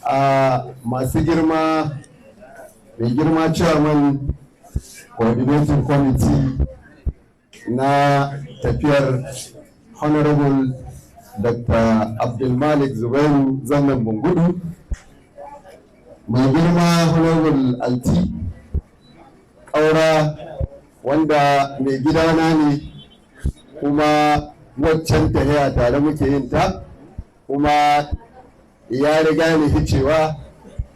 A masu girma, mai girma chairman coordinating committee na tafiyar, Honorable Dr. Abdulmalik Zubairu Zannan Bungudu, mai girma Honorable Alti Ƙaura, wanda mai gidana ne, kuma waccan tahiya tare muke yin ta, kuma ya riga ni hicewa,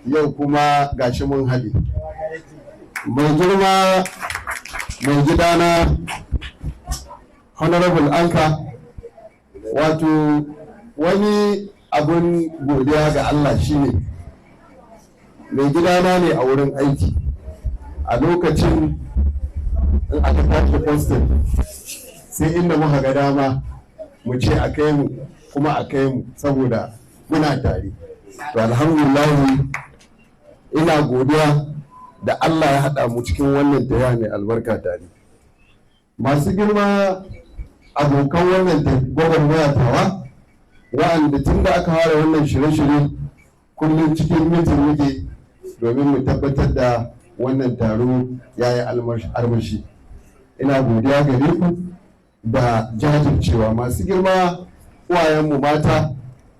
yau kuma gashi mun haɗe. Mai girma mai gidana Honorable Anka, wato wani abun godiya ga Allah shine mai gidana ne a wurin aiki. A lokacin in aka tashi posting, sai inda muka ga dama mu ce a kai mu, kuma a kai mu, saboda muna tare. To, alhamdulillahi, ina godiya da Allah ya haɗa mu cikin wannan taya mai albarka tare. Masu girma, abokan wannan gwagwarmaya tawa, wa'anda tun da aka fara wannan shirye-shirye kullum cikin meeting muke domin mu tabbatar da wannan taro ya yi armashi, ina godiya gare ku da jajircewa. Masu girma, uwayenmu mata,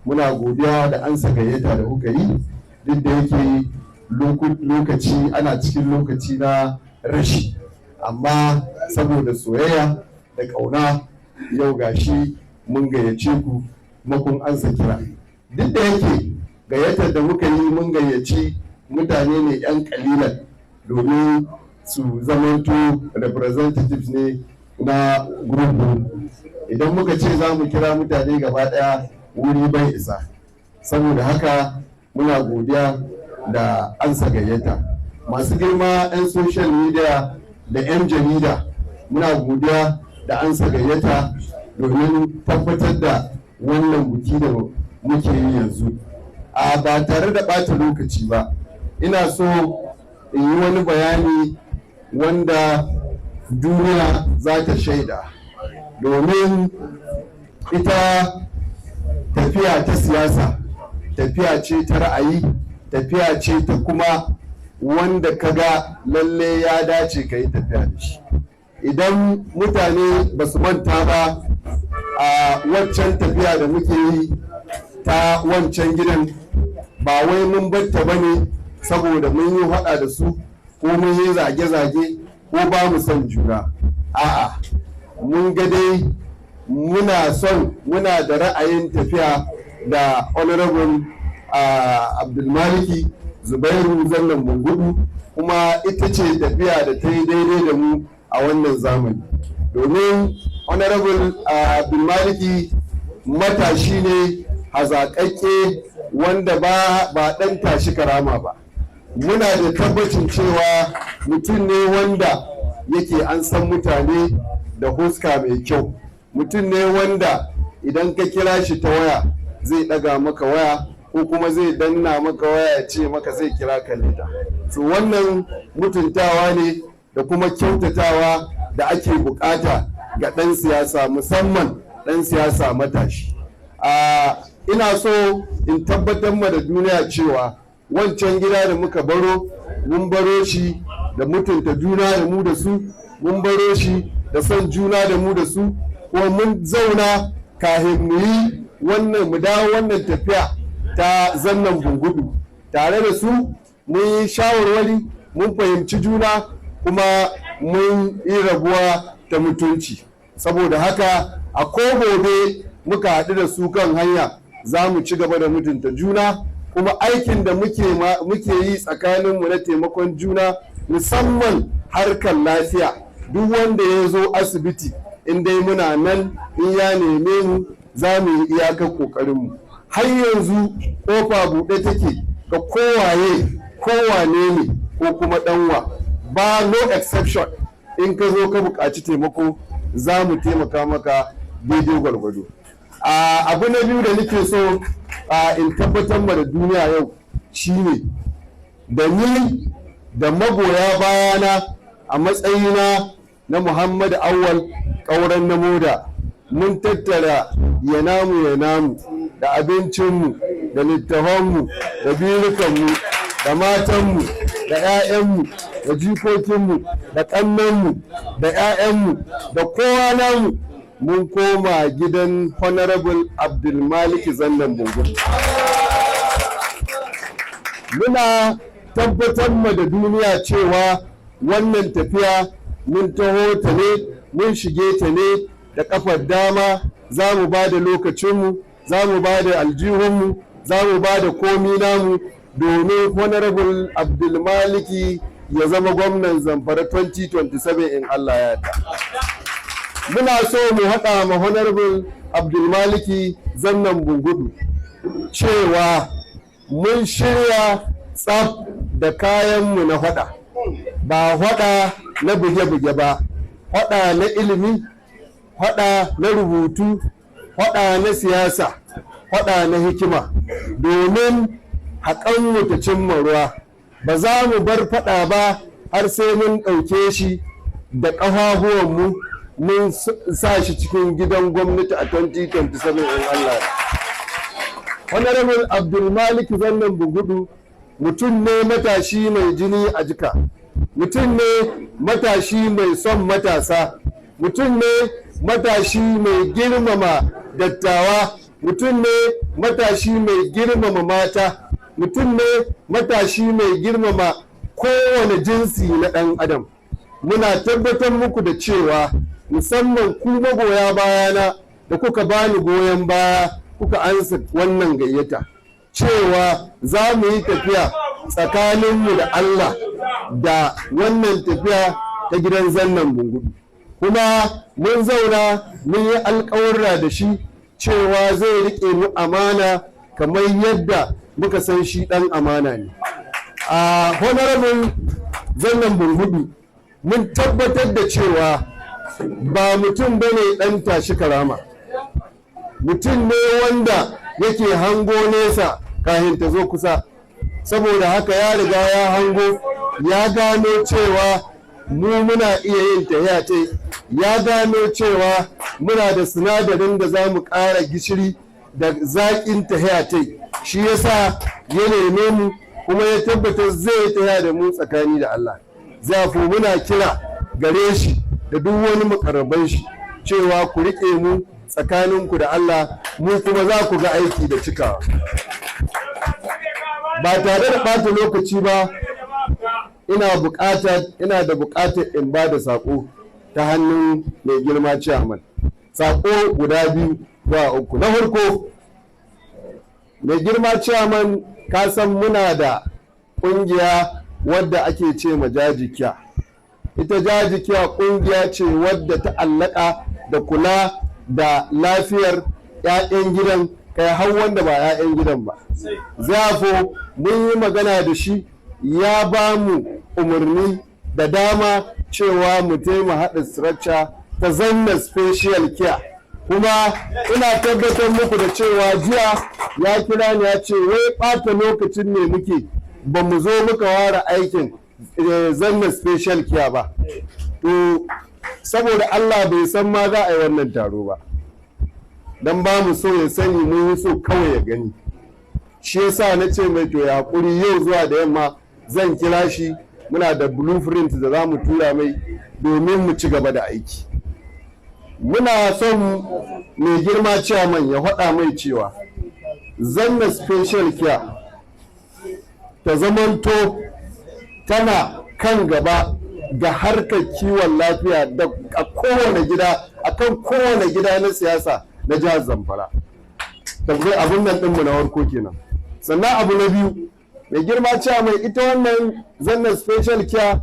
muna godiya da ansa gayyata da kuka yi, duk da yake lokaci ana cikin lokaci na rashi, amma saboda soyayya da ƙauna yau gashi mun gayyace ku kuma kun ansa kira. Duk da yake gayyatar da muka yi, mun gayyaci mutane ne 'yan kalilan domin su zamanto representatives ne na group. Idan muka ce za mu kira mutane gaba daya, wuri bai isa. Saboda haka muna godiya da ansa gayyata. Masu girma, 'yan social media da 'yan jarida, muna godiya da ansa gayyata domin tabbatar da wannan buki da muke yi yanzu. A ba tare da ɓata lokaci ba, ina so in yi wani bayani wanda duniya za ta shaida, domin ita tafiya ta siyasa tafiya ce ta ra'ayi, tafiya ce ta kuma wanda ka ga lalle ya dace ka yi tafiya da shi. Idan mutane ba su manta ba, a waccan tafiya da muke yi ta wancan gidan, ba wai mun batta ba ne saboda mun yi haɗa da su ko mun yi zage-zage ko ba mu son juna. A'a, mun ga dai muna son, muna da ra'ayin tafiya da Honorable Abdulmaliki Zubairu Zannan Bungudu, kuma ita ce tafiya da ta yi daidai da mu a wannan zamani, domin Honorable Abdulmaliki matashi ne hazaƙaƙƙe wanda ba ɗan tashi karama ba. Muna da tabbacin cewa mutum ne wanda yake an san mutane da huska mai kyau, mutum ne wanda idan ka kira shi ta waya zai ɗaga maka waya, ko kuma zai danna maka waya ya ce maka zai kira ka later. So wannan mutuntawa ne da kuma kyautatawa da ake bukata ga ɗan siyasa, musamman ɗan siyasa matashi. Ina so in tabbatar ma da duniya cewa wancan gida da muka baro, mun baro shi da mutunta juna da mu da su, mun baro shi da son juna da mu da su, kuma mun zauna kafin mu yi wannan, mu dawo wannan tafiya ta Zannan Bungudu tare da su, mun yi shawarwari, mun fahimci juna, kuma mun yi rabuwa ta mutunci. Saboda haka a ko gobe muka haɗu da su kan hanya, za mu ci gaba da mutunta juna, kuma aikin da muke yi tsakaninmu na taimakon juna, musamman harkar lafiya, duk wanda ya zo asibiti, in dai muna nan, in ya neme mu, za mu yi iyakar ƙoƙarinmu. Har yanzu ƙofa buɗe take ga kowaye, kowane ne, ko kuma ɗanwa ba, no exception. In ka zo ka buƙaci taimako, za mu taimaka maka daidai gwargwado. Abu na biyu da nake so in tabbatar ma da duniya yau shine da ni da magoya bayana, a matsayina na Muhammadu Awwal Ƙauren na Moda, mun tattara ya namu ya namu da abincinmu Da littafanmu da birukanmu da matanmu da 'ya'yanmu da jikokinmu da ƙannanmu da 'ya'yanmu da kowa namu, mun koma gidan Honorable Abdulmalik Zannan Bungudu. Muna tabbatar ma da duniya cewa wannan tafiya mun taho ta ne, mun shige ta ne da kafar dama. Za mu ba da lokacinmu, za mu ba da aljihunmu, za mu ba da komi namu domin Honorable Abdulmaliki ya zama gwamnan Zamfara 2027 in Allah ya yarda. Muna so mu haɗa ma Honorable Abdulmaliki Zannan Bungudu cewa mun shirya tsaf da kayanmu na faɗa, ba faɗa na buge-buge ba, faɗa na ilimi, faɗa na rubutu, faɗa na siyasa, faɗa na hikima, domin haƙanmu ta cimma ruwa. Ba za mu bar faɗa ba har sai mun ɗauke shi da ƙafafuwanmu mun sa shi cikin gidan gwamnati a 2027 in Allah. Honorable Abdulmalik Zannan Bungudu mutum ne matashi mai jini a jika, mutum ne matashi mai son matasa, mutum ne matashi mai girmama dattawa, mutum ne matashi mai girmama mata, mutum ne matashi mai girmama kowane jinsi na ɗan adam. Muna tabbatar muku da cewa, musamman ku magoya bayana da kuka bani goyon baya kuka ansa wannan gayyata, cewa za mu yi tafiya tsakaninmu da Allah da wannan tafiya ta gidan Zannan Bungudu. Kuma mun zauna mun yi alkawarra da shi cewa zai riƙe mu amana kamar yadda muka san shi ɗan amana ne. A Honorable Zannan Bungudu, mun tabbatar da cewa ba mutum bane ɗan tashi karama, mutum ne wanda yake hango nesa kafin ta zo kusa. Saboda haka ya riga ya hango, ya gano cewa mu muna iya yin tahiya ta, ya gano cewa muna da sinadarin da za mu ƙara gishiri da zaƙin tahiya ta. Shi yasa ya neme mu kuma ya tabbatar zai tahiya da mu tsakani da Allah. Zafu muna kira gare shi da duk wani mukarraban shi cewa ku riƙe mu tsakaninku da Allah, mu kuma za ku ga aiki da cikawa. Ba tare da ɓata lokaci ba, ina da buƙatar in ba da saƙo ta hannun mai girma ciyaman, saƙo guda biyu zuwa uku. Na farko, mai girma ciyaman, ka san muna da ƙungiya wadda ake ce ma Jajikiya. Ita Jajikiya ƙungiya ce wadda ta allaka da kula da lafiyar 'ya'yan gidan, kai har wanda ba 'ya'yan gidan ba. Zafo mun yi magana da shi, ya ba mu umarni da dama cewa mu taima haɗa structure ta Zanna Special Care. Kuma ina tabbatar muku da cewa jiya ya kira ni, ya ce wai ɓata lokacin ne muke ba mu zo muka ware aikin Zanna Special Care ba. To, saboda Allah bai san ma za a yi wannan taro ba, don ba mu so ya sani, mun yi so kawai ya gani. Shi yasa na ce mai to ya hakuri, yau zuwa da yamma zan kira shi, muna da blueprint da za mu tura mai domin mu ci gaba da aiki. Muna son mai girma chairman ya faɗa mai cewa Zanna Special Care ta zamanto tana kan gaba ga harkar kiwon lafiya da a kowane gida, akan kowane gida na siyasa na jihar Zamfara. Tabbai abin nan ɗinmu na farko kenan. Sannan abu na biyu, mai girma cewa mai ita wannan Zannan Special Care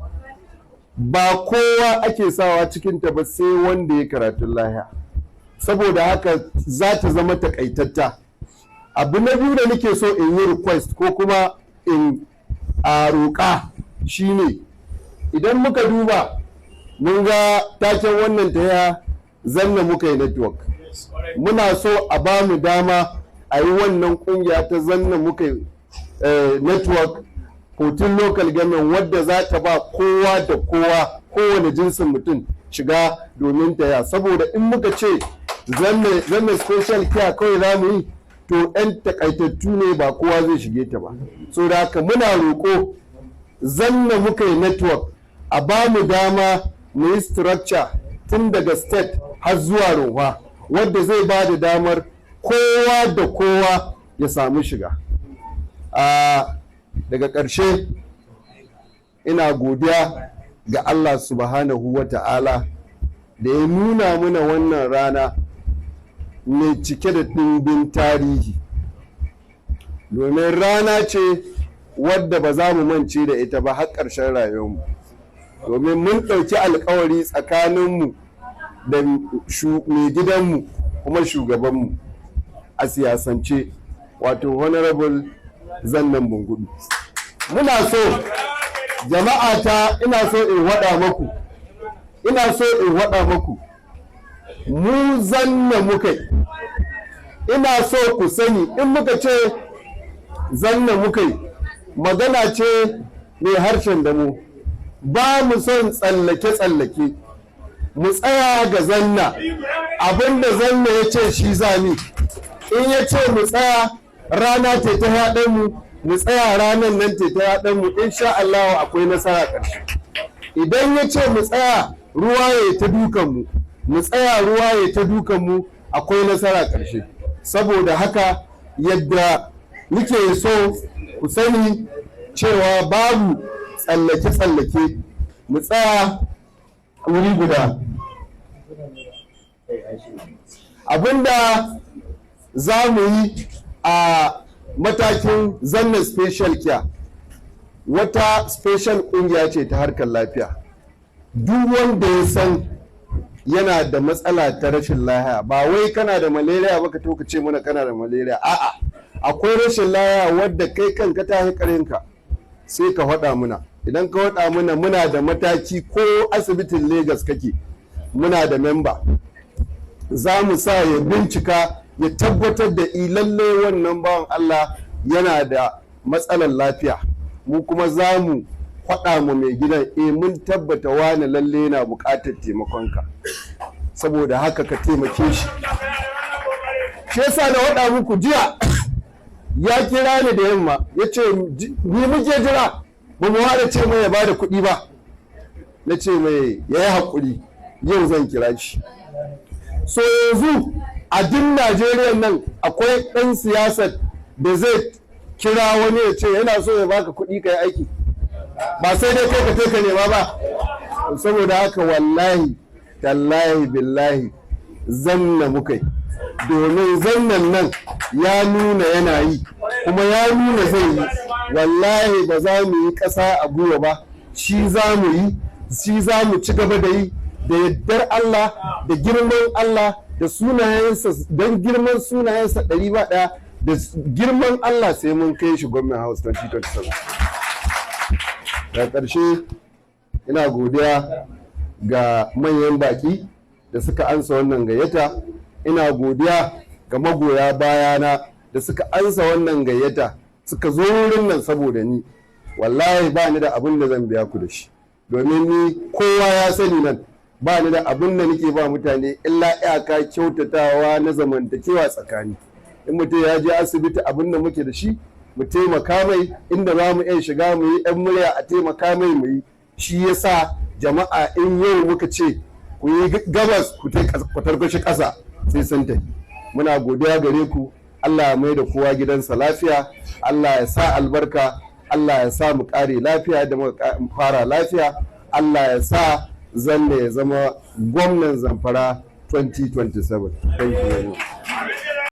ba kowa ake sawa cikinta ba sai wanda ya karatun lahiya. Saboda haka za ta zama takaitatta. Abu na biyu da nake so in yi request ko kuma in a roƙa shine, idan muka duba mun ga taken wannan ta Zanna Muka Yi Network, muna so a ba mu dama a yi wannan kungiya ta Zanna Muka Yi Network 14 local government, wadda za ta ba kowa da kowa, kowane jinsin mutum shiga domin ta ya. Saboda in muka ce Zanna Special Care kawai za mu yi To 'yan takaitattu ne, ba kowa zai shige ta ba. So da haka muna roƙo Zanna Muka Yi Network a ba mu dama mu yi structure tun daga state har zuwa rumfa, wadda zai ba da damar kowa da kowa ya samu shiga. Daga ƙarshe, ina godiya ga Allah Subhanahu wa Ta'ala da ya nuna mana wannan rana mai cike da ɗimbin tarihi, domin rana ce wadda ba za mu mance da ita ba har ƙarshen rayuwarmu, domin mun ɗauki alkawari tsakaninmu da mai gidanmu kuma shugabanmu a siyasance, wato Honorable Zannan Bungudu. Muna so jama'a ta, ina so in waɗa maku, ina so in waɗa maku, mu Zanna Muka, ina so ku sani, in muka ce Zanna Muka, magana ce mai harshen damo. Ba mu son tsallake-tsallake, mu tsaya ga Zanna. Abinda Zanna ya ce shi zami. In ya ce mu tsaya, rana ce ta haɗe mu, mu tsaya ranar nan ce ta haɗe mu. Insha Allah akwai nasara ƙarshe. Idan ya ce mu tsaya, ruwa ya ta dukan mu, mu tsaya, ruwa ya ta dukan mu, akwai nasara ƙarshe. Saboda haka yadda muke so ku sani cewa babu tsallake-tsallake, mu tsaya wuri guda. Abinda za mu yi a matakin Zanna Special Care, wata special kungiya ce ta harkar lafiya. Duk wanda ya san yana da matsala ta rashin lafiya, ba wai kana da malaria ba ka to ka ce mana kana da malaria, a'a, akwai rashin lafiya wadda kai kanka ta ka, sai ka faɗa muna. Idan ka faɗa muna, muna da mataki, ko asibitin Lagos kake, muna da memba, za mu sa ya bincika ya tabbatar da lalle wannan bawan Allah yana da matsalar lafiya. Mu kuma za mu faɗa mu mai gidan, e, mun tabbata wani lalle yana buƙatar taimakonka, saboda haka ka taimake shi. Shi yasa na faɗa muku jiya, ya kira ni da yamma, ya ce ni muke jira, ba mu haɗa ce mai ya bada kuɗi ba. Na ce mai ya yi haƙuri, yau zan kira shi. So yanzu a duk Najeriya nan akwai ɗan siyasar da zai kira wani ya ce yana so ya baka kuɗi ka yi aiki? Ba sai dai kai ka ka nema ba. Saboda haka wallahi tallahi billahi Zanna muka yi, domin Zannan nan ya nuna yana yi kuma ya nuna zai yi. Wallahi ba za mu yi ƙasa a gwiwa ba. Shi za mu yi, shi za mu ci gaba da yi, da yardar Allah, da girman Allah, da sunayensa, don girman sunayensa ɗari ba ɗaya, da girman Allah sai mun kai shi Government House 2027. Daga ƙarshe, ina godiya ga manyan baƙi da suka ansa wannan gayyata. Ina godiya ga magoya bayana da suka ansa wannan gayyata suka zo wurin nan saboda ni. Wallahi ba ni da abin da zan biya ku da shi, domin ni kowa ya sani nan ba ni da abin da nake ba mutane illa iyaka kyautatawa na zamantakewa tsakani. In mutum ya je asibiti, abin da muke da shi mu taimaka mai, inda za mu iya shiga mu yi 'yan murya a taimaka mai mu yi. Shi yasa jama'a, in yau muka ce ku yi gabas, ku tarkashi ƙasa, sai sun tafi. Muna godiya gare ku. Allah ya mai da kowa gidansa lafiya. Allah ya sa albarka. Allah ya sa mu ƙare lafiya da muka fara lafiya. Allah ya sa Zanna ya zama gwamnan Zamfara 2027. Thank you very much.